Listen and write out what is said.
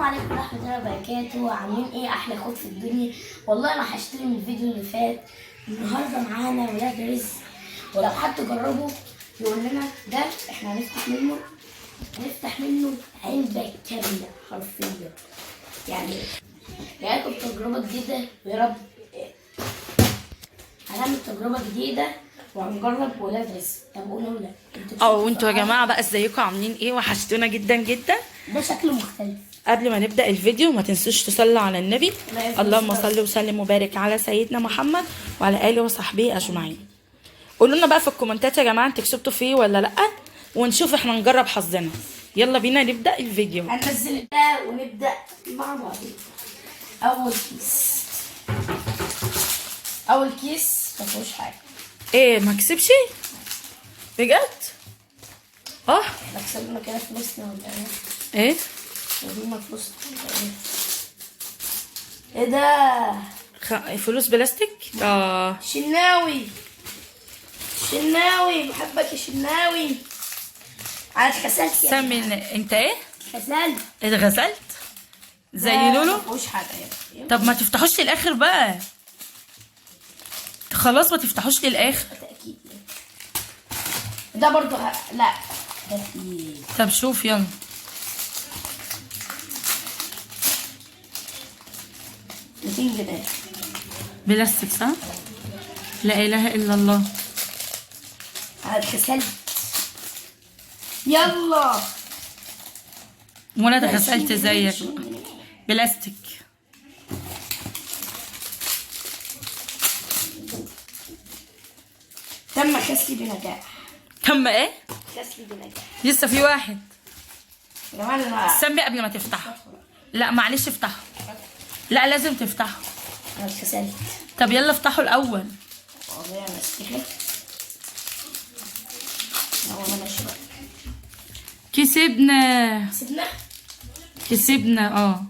عليكم ورحمة الله وبركاته. عاملين ايه؟ احلى اخوات في الدنيا. والله انا هشتري من الفيديو اللي فات. النهارده معانا ولاد رزق، ولو حد جربه يقول لنا. ده احنا هنفتح منه علبة كاملة حرفيا. يعني جايلكم تجربة جديدة، ويا رب هنعمل تجربة جديدة وهنجرب ولاد رزق. طب قولوا لنا انتوا. اه، وانتوا يا جماعة بقى ازيكم؟ عاملين ايه؟ وحشتونا جدا جدا. ده شكله مختلف. قبل ما نبدا الفيديو ما تنسوش تصلوا على النبي. عليه اللهم الصلاة. صل وسلم وبارك على سيدنا محمد وعلى اله وصحبه اجمعين. قولوا لنا بقى في الكومنتات يا جماعة، انتوا كسبتوا فيه ولا لا؟ ونشوف احنا نجرب حظنا. يلا بينا نبدا الفيديو. هننزل ده ونبدأ مع بعض. أول كيس، أول كيس ما فيهوش حاجة. ايه، ما كسبش بجد؟ اه. احنا كسبنا كده فلوسنا ولا ايه؟ ايه؟ كسبنا فلوسنا ولا ايه؟ ايه ده؟ فلوس بلاستيك اه. شناوي، شناوي، بحبك يا شناوي. انا اتغسلت يا سمي انت ايه؟ اتغسلت. اتغسلت زي ده لولو. ما فيهوش حاجة يعني. طب ما تفتحوش للاخر بقى، خلاص ما تفتحوش للاخر. تأكيد يعني. ده برضو لا، ده فيه. طب شوف يلا. 200 جنيه. بلاستيك صح؟ لا اله الا الله. انا اتغسلت، يلا. وانا اتغسلت زيك بلاستيك. تم غسلي بنجاح. تم ايه؟ غسلي بنجاح. لسه في واحد. يا جماعة انا سمي قبل ما تفتحه. لا معلش افتحه، لا لازم تفتحه. انا اتغسلت. طب يلا افتحه الاول. والله انا استحي. هو انا ماشي بقى. كسبنا. كسبنا. كسبنا اه.